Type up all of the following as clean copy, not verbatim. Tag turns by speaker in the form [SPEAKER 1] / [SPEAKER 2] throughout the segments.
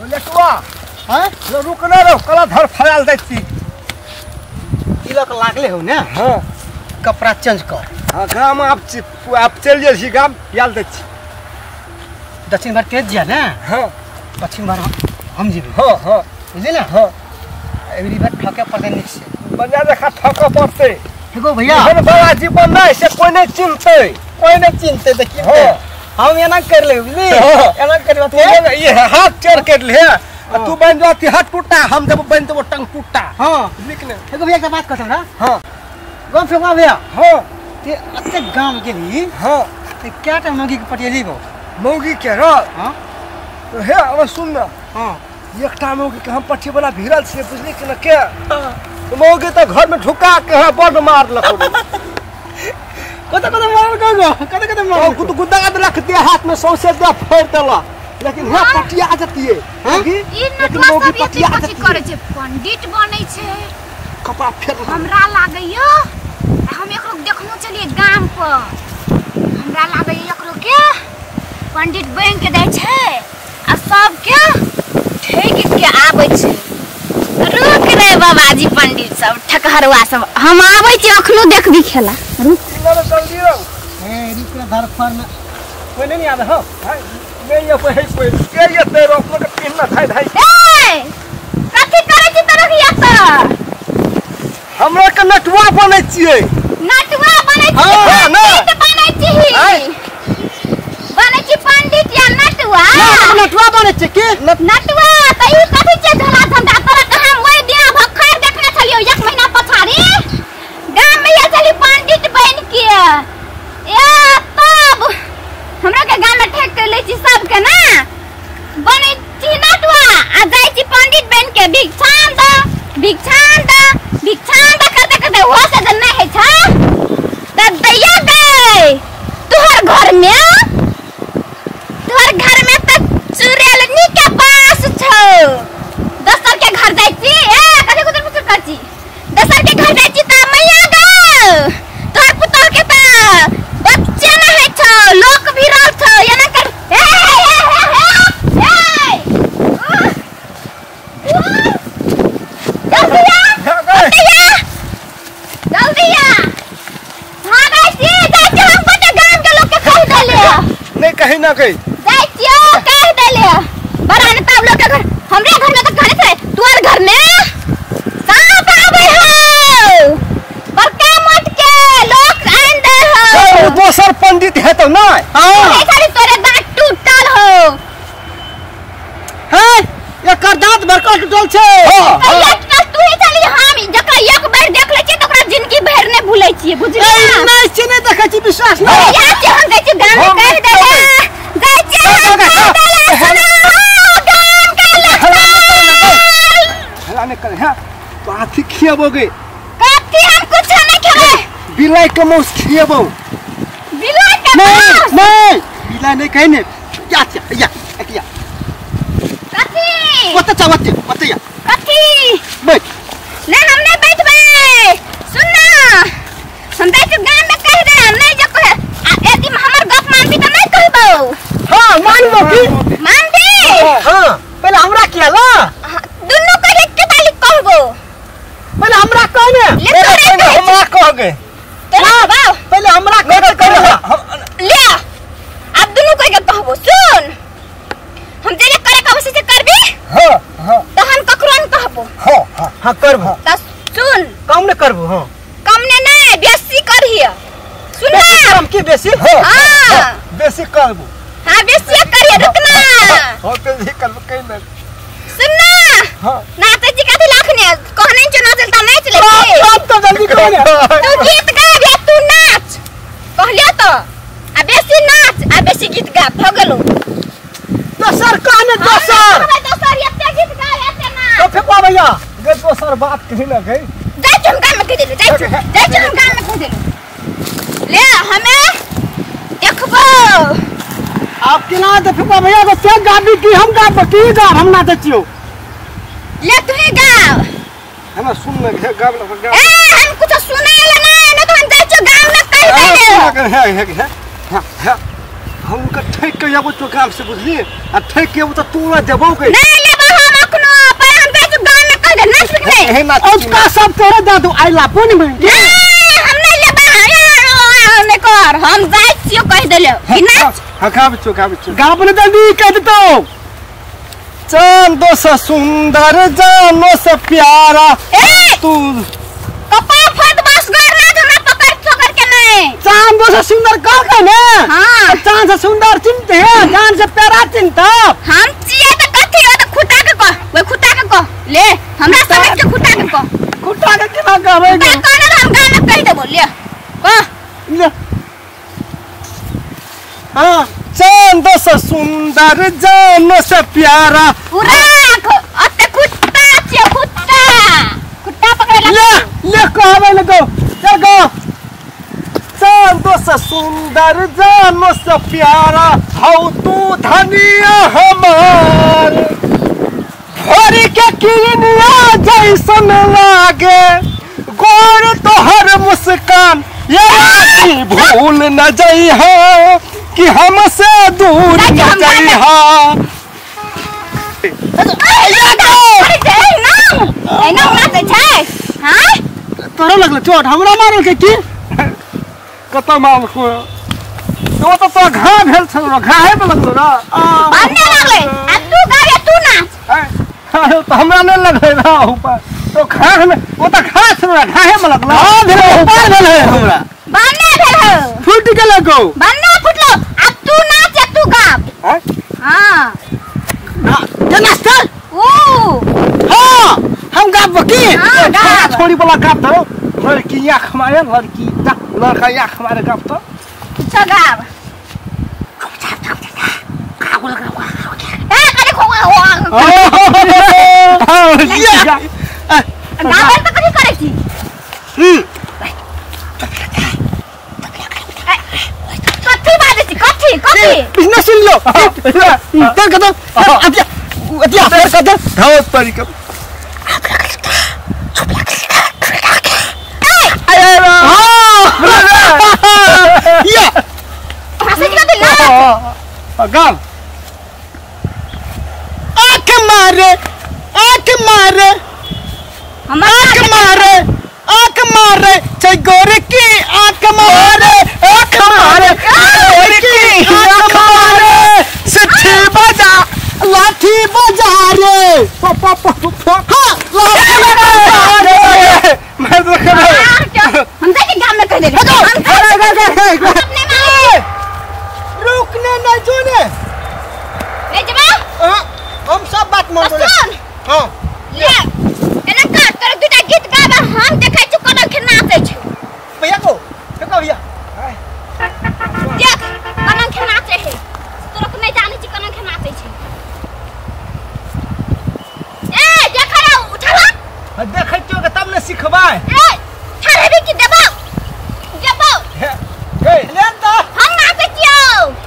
[SPEAKER 1] लेटुआ हां रुक ना रो कला धर फड़ाल दै छी
[SPEAKER 2] तिलक लागले हो ने।
[SPEAKER 1] हां
[SPEAKER 2] कपड़ा चेंज कर।
[SPEAKER 1] हां गाम आप चल गेल छी गाम याल दै छी
[SPEAKER 2] दक्षिण भर तेज जा ना।
[SPEAKER 1] हां
[SPEAKER 2] पश्चिम भर हम जीबे।
[SPEAKER 1] हां हां
[SPEAKER 2] बुझली ना।
[SPEAKER 1] हां
[SPEAKER 2] एवरी बार ठके पड़ते निक से
[SPEAKER 1] बजा देखा ठके पड़ते।
[SPEAKER 2] देखो भैया
[SPEAKER 1] हम बड़ा जीवन नहीं से कोई नहीं चिंते
[SPEAKER 2] कोई नहीं चिंते देखिए। हम एना कर ले बुझली एना कर ले
[SPEAKER 1] ये हाथ चढ़ के ले तू बन जाती हाथ टूटा हम जब बन देबो टंग टूटा।
[SPEAKER 2] हां
[SPEAKER 1] लिख ले।
[SPEAKER 2] देखो भैया एक बात कहत ना।
[SPEAKER 1] हां
[SPEAKER 2] गाम फेंकवा भैया।
[SPEAKER 1] हां
[SPEAKER 2] ते अते गाम गेली।
[SPEAKER 1] हां
[SPEAKER 2] ते क्या टा मौगी के पटियली गो
[SPEAKER 1] मौगी के र।
[SPEAKER 2] हां
[SPEAKER 1] तो हे अब सुन ना।
[SPEAKER 2] हां
[SPEAKER 1] एकटा मौगी के हम पट्टी वाला भिरल छे बुझली कि न के तो मौगी तो घर में ढुका के है बड मारलक
[SPEAKER 2] कत कत मारल गो कत कत मारल
[SPEAKER 1] गुद गुदा देलक दे हाथ में सौंसे दे फोड़ देलक लेकिन हे पटिया जतिए
[SPEAKER 3] लेकिन मौगी पटिया जतिए करे छे पंडित बनै छे
[SPEAKER 1] कपड़ा फेर
[SPEAKER 3] हमरा लागैयो हम एकरो देखनो चलिए गाम पर हमरा लागैयो एकरो के पंडित बन के दै छे आ सब के ठेक के आबै छे। रुक रे बाबाजी पंडित सब ठकहरवा सब हम आबै छी अखनो देखबी खेला। रुक
[SPEAKER 1] जल्दी रहो
[SPEAKER 2] ए रुक रे धर फर में कोई नहीं आवे हो
[SPEAKER 1] नहीं ये कोई कोई के ये तेरो अपनो के पिन्ना धाई धाई
[SPEAKER 3] ए कथि करै छी तरह या त
[SPEAKER 1] हमरा के नटुआ बनै छियै
[SPEAKER 3] नटुआ बनै छी।
[SPEAKER 1] हां ना
[SPEAKER 3] बनै छी बनै छी पंडित या नटुआ
[SPEAKER 2] नटुआ बनै छी के
[SPEAKER 3] नटुआ त ई कथि छै झोला झंडा तोरा के हम ओइ दिन भखर देखने छलियौ एक महीना पछाड़ी गाम में आयल छली पंडित बन के ए तब हमरा के गाम में ठेक के लै छी सब के ना बनै छी नटुआ आ जाइ छी पंडित बन के भिक्षान द भिक्षान द भिक्षान द करते करते हो से जे नै है छ त दैया गए तोहर घर में तोहर घर में त चुड़ैल नी के पास छौ दोसर के घर जाइ छी ए कथि कुतर पुतर कर छी दोसर के घर जाइ छी त मैया गो तोहर पुतोह के त बच्चे न है छौ लोक भी रह छौ एना कर ए ए ए ए जल्दी आ जल्दी आ भागै छी जाइ छी हम गोटे गाम के लोक के कहि देले
[SPEAKER 1] नहीं कहीं ना कहीं
[SPEAKER 3] जाइ छियो कहि देले बड़ा ने तब लोग के घर हमरे घर में त घरे थे तोर घर में सांप आबै हो बड़का मोट के लोक आन दे हो
[SPEAKER 1] दोसर पंडित है तो नहीं।
[SPEAKER 3] हां सारी तोरे दांत टूटल हो।
[SPEAKER 2] हे एकर दांत बड़का टूटल छे।
[SPEAKER 3] हां तू ही चली हम जकरा एक बेर देख ले छी त ओकरा जिंदगी भर नै भूलै छी बुझली
[SPEAKER 2] ना। नहीं छी नहीं देखै छी विश्वास नहीं
[SPEAKER 3] या छी हम जाइ छी गाम में कहि देले जाइ छी हम कहि देले गाम के लोक
[SPEAKER 1] हला निकल हां तो आथी खियाबोगे
[SPEAKER 3] कथी हम कुछ नहीं खेबै
[SPEAKER 1] बिलाई के मांस खियाबो
[SPEAKER 3] बिलाई के
[SPEAKER 2] नहीं नहीं बिलाई नहीं कहने या या या
[SPEAKER 3] कथी
[SPEAKER 2] ओते चा ओते ओते या
[SPEAKER 3] कथी
[SPEAKER 2] बैठ
[SPEAKER 3] नहीं हम नहीं बैठबै सुन ना हम जाइ छी गाम में कहि दे हम नहीं जे कहे आ यदि हमर गप मानबी त नहीं कहबौ।
[SPEAKER 2] हां मानबो की
[SPEAKER 3] मानबी।
[SPEAKER 2] हां पहले हमरा किया ला
[SPEAKER 3] दुन्नू के एक ताली कहबो
[SPEAKER 2] पहले हमरा कह ने
[SPEAKER 1] पहले हमरा कह गे
[SPEAKER 3] तोरा बाप
[SPEAKER 2] पहले हमरा कह के
[SPEAKER 3] ले अब दुन्नू के कहबो सुन हम जे करे कहबो से करबी।
[SPEAKER 1] हां हां
[SPEAKER 3] तहन ककरो न कहबो।
[SPEAKER 1] हां हां
[SPEAKER 2] हां करबो
[SPEAKER 3] त सुन
[SPEAKER 2] कम ने करबो। हां
[SPEAKER 3] कम ने नहीं बेसी करहिय सुन ना
[SPEAKER 2] कम की बेसी।
[SPEAKER 1] हां
[SPEAKER 3] हां
[SPEAKER 1] बेसी करबो।
[SPEAKER 3] हां बेसी करिय रुकना
[SPEAKER 1] हां बेसी करबो कहीं ना
[SPEAKER 3] सुन ना।
[SPEAKER 1] हां
[SPEAKER 3] नाचै छी कथि लाखने कहने छौ नाचल त नाच ले
[SPEAKER 2] तब तो जल्दी कहो ने
[SPEAKER 3] तू गीत गा बे तू नाच कहलियो त आ बेसी नाच आ बेसी गीत गा भ गेलो
[SPEAKER 2] दोसर कहने दोसर
[SPEAKER 3] दोसर एते गीत गा एते नाच
[SPEAKER 2] तो फेंकवा भैया
[SPEAKER 1] गे दोसर बात कही ना गई
[SPEAKER 3] जाइ छी हम गाम में कहि देलु जाइ छी हम गाम में कहि देलु ले हमें देखबो
[SPEAKER 2] आप केना दे फेंकवा भैया को ते गाबी की हम गाब की गाब हम नाचै छियो
[SPEAKER 3] ले तू ही गाव
[SPEAKER 1] हमरा सुन न गे गाब ल गाब
[SPEAKER 3] ए हम कुछ सुनै ले ना न त हम जाइ छियो गाम में कहि देलु
[SPEAKER 1] हे हे हे हम उनका ठेक के आबो तो गाम से बुझली आ ठेक के आबो तो तोरा देबो के
[SPEAKER 3] नहीं ले नाच के नहीं
[SPEAKER 1] हे नाच
[SPEAKER 2] उसका सब तोरे दे दू आइला पुन में
[SPEAKER 3] हम नहीं लेबा नहीं कर हम जाय छियो कह देले कि नाच।
[SPEAKER 1] हां गाब छो गाब छो
[SPEAKER 2] गाब ने जल्दी कह देतो।
[SPEAKER 1] चांदो सा सुंदर जानो से प्यारा तू
[SPEAKER 3] कपार फट बस गए ना हमरा पकड़ पकड़ के नहीं।
[SPEAKER 2] चांदो से सुंदर कह के ने। हां चांद से सुंदर चिंते है जान से प्यारा चिंता
[SPEAKER 3] हम चिए त कथि हो त खुटा के कह ओए खुटा के कह ले हमरा समझ के खुटा के कह
[SPEAKER 2] खुटा के केना कहबै
[SPEAKER 3] त कहना हम गाना कह देबो ले कह
[SPEAKER 2] ले। हां
[SPEAKER 1] चांदो से सुंदर जानो से प्यारा
[SPEAKER 3] पूरा अते कुत्ता छे कुत्ता कुत्ता पकड़े
[SPEAKER 2] ले ले कहबै ले गो चल गो।
[SPEAKER 1] चांदो से सुंदर जानो से प्यारा हौ तू धनिया हमार भोर के किरनिया जैसन लागे गोर तोहर मुस्कान ये राती भूल न जइहा कि हमसे दूर न जइहा।
[SPEAKER 2] तोरा लगल चोट हमरा मारल के की
[SPEAKER 1] कत मारल को तो तो तो घा भेल छल घाहे में लगलो ना
[SPEAKER 3] बान्ने लगले आ तू गावे तू नाच।
[SPEAKER 1] अरे तो हमरा नहीं लगले ना ऊपर तो घा में वो तो घा छल घाहे में लगला।
[SPEAKER 2] हां भेल ऊपर भेल है हमरा
[SPEAKER 3] बान्ने भेल हो
[SPEAKER 2] फूट गेल गो
[SPEAKER 3] बान्ने फुटलो आ तू नाच आ तू गाब। हां
[SPEAKER 2] ना के नाचते
[SPEAKER 3] ओ
[SPEAKER 2] हां हम गाब की
[SPEAKER 3] हां गाब
[SPEAKER 1] छोड़ी वाला गाब धरो लड़की आँख मारे लड़की लड़का आँख मारे गाब तो
[SPEAKER 3] अच्छा गाब ए करे खोवा हो गाब त कथि करै छी कथि बाजै छी कथि कथि
[SPEAKER 2] बिजनेस सुन लो तर कदम अतिया अतिया तर कदम
[SPEAKER 1] धाव तरीका गाल
[SPEAKER 2] आंख मारे आंख मारे आंख मारे आंख मारे छै गोरे की आंख मारे आंख मारे गोरे की आंख मारे
[SPEAKER 1] सिट्ठी बजा
[SPEAKER 2] लाठी बजा रे
[SPEAKER 1] प प प
[SPEAKER 2] हां लाठी बजा रे
[SPEAKER 1] मैं तो
[SPEAKER 3] हम जाके गांव में कह दे अपने मारे
[SPEAKER 2] रुकने नहीं जोने
[SPEAKER 3] नहीं जबा
[SPEAKER 2] हम सब बात मान ले। हां
[SPEAKER 3] ले एना कर तोर दुटा गीत गाबा हम देखै छु कोना के नाचै छु
[SPEAKER 2] भैया को देखो भैया
[SPEAKER 3] देख कोना के नाचै है तोर के नहीं जानै छी कोना के नाचै छै ए देख रे उठा
[SPEAKER 1] देखै छियो के तब ने सिखबै
[SPEAKER 3] ए ठहरबी की देबो देबो
[SPEAKER 1] हे
[SPEAKER 2] ले त
[SPEAKER 3] हम नाचै छियो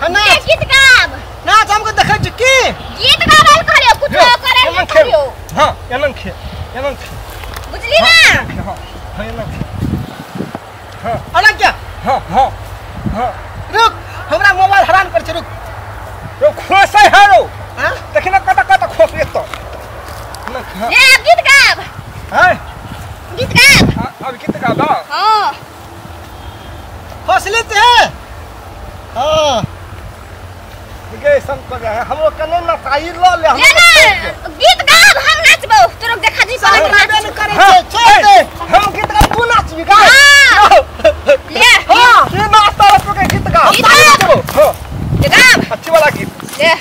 [SPEAKER 2] हम नाच
[SPEAKER 3] गीत गाब
[SPEAKER 2] नाच हमको देखै छु की
[SPEAKER 3] गीत गाबल करियो कुछ करे नहीं करियो।
[SPEAKER 1] हां एनन खे एनन खे
[SPEAKER 3] बुझली ना।
[SPEAKER 1] हां हां एनन खे हां
[SPEAKER 2] अलग क्या
[SPEAKER 1] हां हां हां
[SPEAKER 2] रुक हमरा मोबाइल हरान कर छै रुक
[SPEAKER 1] रो खोसै है रो
[SPEAKER 2] हां
[SPEAKER 1] देखि ना कत कत खोस एत
[SPEAKER 3] ए गीत गाब
[SPEAKER 1] हां
[SPEAKER 3] गीत गाब
[SPEAKER 1] अब गीत गाब
[SPEAKER 3] हां
[SPEAKER 2] खोस लेते हैं। हां
[SPEAKER 1] गे संग कर हमरो कने नचाई ल ले हम
[SPEAKER 3] गीत गाब हम नाचबो तोरो देखा दी
[SPEAKER 2] सारा नाच करे छै छोड़ दे
[SPEAKER 1] हम गीत गाब तू नाचबी गा
[SPEAKER 3] ले
[SPEAKER 1] हां ये नाच तारा तो के गीत गा
[SPEAKER 3] नाचबो
[SPEAKER 1] हां
[SPEAKER 3] गाब
[SPEAKER 1] अच्छी वाला गीत
[SPEAKER 3] ले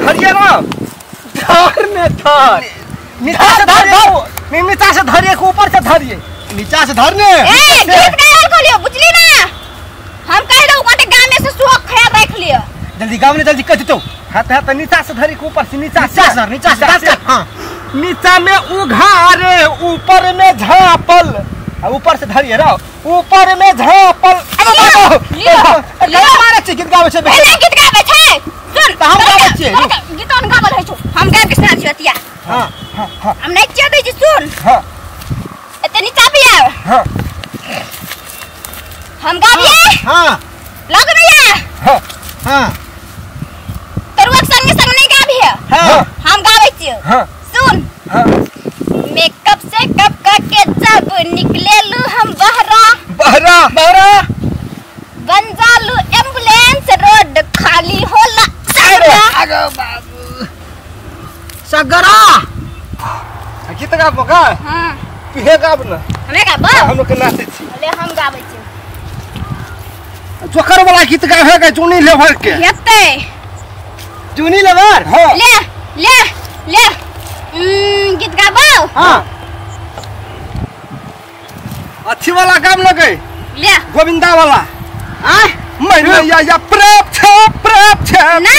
[SPEAKER 1] धरिए ना
[SPEAKER 2] धर में धर
[SPEAKER 1] नीचा से धरिए नीचा से धरिए के ऊपर से धरिए
[SPEAKER 2] नीचा से धरने
[SPEAKER 3] ए गीत गायल कहलियो बुझली ना हम कह दो गोटे गाम में से सुहक ख्याल रख लियो
[SPEAKER 2] जल्दी गाँव ने जल्दी कह देतो।
[SPEAKER 1] हां त नीचा से धरी के ऊपर से नीचा
[SPEAKER 2] से नीचा से हां
[SPEAKER 1] नीचा में उघारे ऊपर में झापल ऊपर से धरिए रहो ऊपर में झापल।
[SPEAKER 3] अरे
[SPEAKER 2] ले मारे छै गीत गाबै छै
[SPEAKER 3] पहिले गीत गाबै छै सुन
[SPEAKER 2] त हम गाबै छियै
[SPEAKER 3] गीत हम गाबल होइ छौ हम गाब के सुना छियै अतिया।
[SPEAKER 1] हां हां हां
[SPEAKER 3] हम नहीं छियै दै छी सुन।
[SPEAKER 1] हां
[SPEAKER 3] एते नीचा भी आव।
[SPEAKER 1] हां
[SPEAKER 3] हम गाबिए।
[SPEAKER 2] हां
[SPEAKER 3] लग भैया।
[SPEAKER 1] हां
[SPEAKER 2] हां
[SPEAKER 3] तरुआ संगे संग नहीं गाबिए।
[SPEAKER 2] हां
[SPEAKER 3] हम गाबै छियै। छियो।
[SPEAKER 1] हां
[SPEAKER 3] सुन।
[SPEAKER 1] हां
[SPEAKER 3] मेकअप से कप के जब निकलेलू हम बहरा
[SPEAKER 1] बहरा बहरा
[SPEAKER 3] बन जालू एम्बुलेंस रोड खाली होला सगरा।
[SPEAKER 2] अरे बाबू सगरा
[SPEAKER 1] गीत गाबो का?
[SPEAKER 3] हां
[SPEAKER 1] तुहे गाब ना।
[SPEAKER 3] हमे गाबो?
[SPEAKER 1] हम लोग के नाचे छी।
[SPEAKER 3] ले हम गाबै छी।
[SPEAKER 1] जोकर वाला गीत गावे के जूनी लेवर के
[SPEAKER 3] हेतै
[SPEAKER 2] जूनी लेवर।
[SPEAKER 1] हां
[SPEAKER 3] ले ले ले गीत गाबो।
[SPEAKER 2] हां
[SPEAKER 1] अच्छी वाला गाम लगे
[SPEAKER 3] ले
[SPEAKER 1] गोविंदा वाला
[SPEAKER 2] आ
[SPEAKER 1] मैं या या प्रेम छे प्रेम छे
[SPEAKER 3] ना